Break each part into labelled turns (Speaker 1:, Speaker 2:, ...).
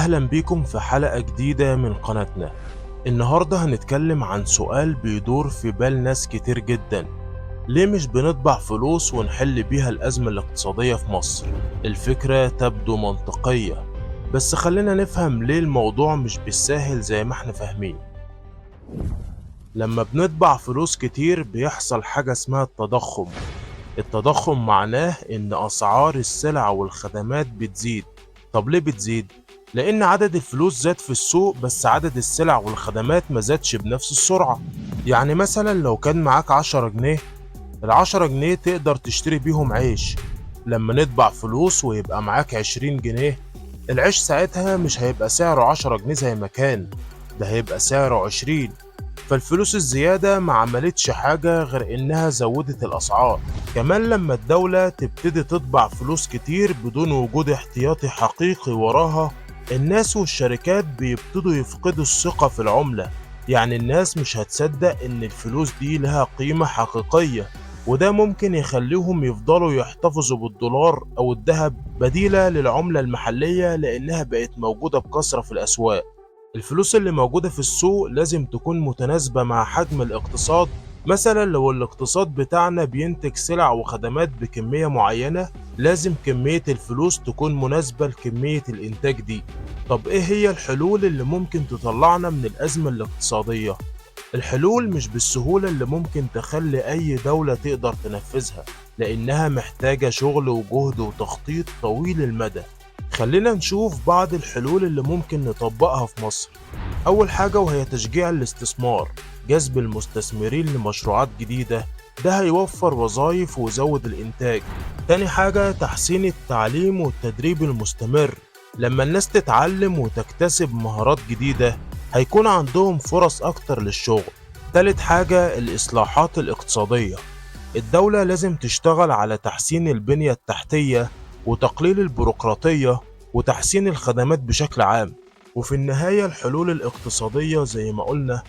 Speaker 1: أهلا بيكم في حلقة جديدة من قناتنا. النهاردة هنتكلم عن سؤال بيدور في بال ناس كتير جدا: ليه مش بنطبع فلوس ونحل بيها الأزمة الاقتصادية في مصر؟ الفكرة تبدو منطقية، بس خلينا نفهم ليه الموضوع مش بالساهل زي ما احنا فاهمين. لما بنطبع فلوس كتير بيحصل حاجة اسمها التضخم. التضخم معناه إن أسعار السلع والخدمات بتزيد. طب ليه بتزيد؟ لأن عدد الفلوس زاد في السوق، بس عدد السلع والخدمات ما زادش بنفس السرعة. يعني مثلا لو كان معاك 10 جنيه، ال10 جنيه تقدر تشتري بيهم عيش. لما نطبع فلوس ويبقى معاك 20 جنيه، العيش ساعتها مش هيبقى سعره 10 جنيه زي ما كان، ده هيبقى سعره 20. فالفلوس الزيادة ما عملتش حاجة غير إنها زودت الأسعار. كمان لما الدولة تبتدي تطبع فلوس كتير بدون وجود احتياطي حقيقي وراها، الناس والشركات بيبتدوا يفقدوا الثقة في العملة. يعني الناس مش هتصدق إن الفلوس دي لها قيمة حقيقية، وده ممكن يخليهم يفضلوا يحتفظوا بالدولار أو الذهب بديلة للعملة المحلية، لأنها بقت موجودة بكثرة في الأسواق. الفلوس اللي موجودة في السوق لازم تكون متناسبة مع حجم الاقتصاد. مثلا لو الاقتصاد بتاعنا بينتج سلع وخدمات بكمية معينة، لازم كمية الفلوس تكون مناسبة لكمية الإنتاج دي. طب إيه هي الحلول اللي ممكن تطلعنا من الأزمة الاقتصادية؟ الحلول مش بالسهولة اللي ممكن تخلي أي دولة تقدر تنفذها، لأنها محتاجة شغل وجهد وتخطيط طويل المدى. خلينا نشوف بعض الحلول اللي ممكن نطبقها في مصر. أول حاجة وهي تشجيع الاستثمار، جذب المستثمرين لمشروعات جديدة، ده هيوفر وظائف ويزود الإنتاج. تاني حاجة تحسين التعليم والتدريب المستمر. لما الناس تتعلم وتكتسب مهارات جديدة هيكون عندهم فرص أكتر للشغل. تالت حاجة الإصلاحات الاقتصادية. الدولة لازم تشتغل على تحسين البنية التحتية وتقليل البيروقراطية وتحسين الخدمات بشكل عام. وفي النهاية الحلول الاقتصادية زي ما قلنا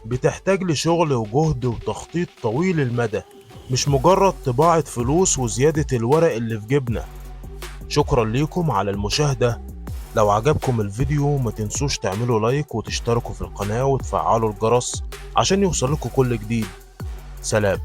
Speaker 1: بتحتاج لشغل وجهد وتخطيط طويل المدى، مش مجرد طباعة فلوس وزيادة الورق اللي في جيبنا. شكرا ليكم على المشاهدة. لو عجبكم الفيديو ما تنسوش تعملوا لايك وتشتركوا في القناة وتفعلوا الجرس عشان يوصلكوا كل جديد. سلام.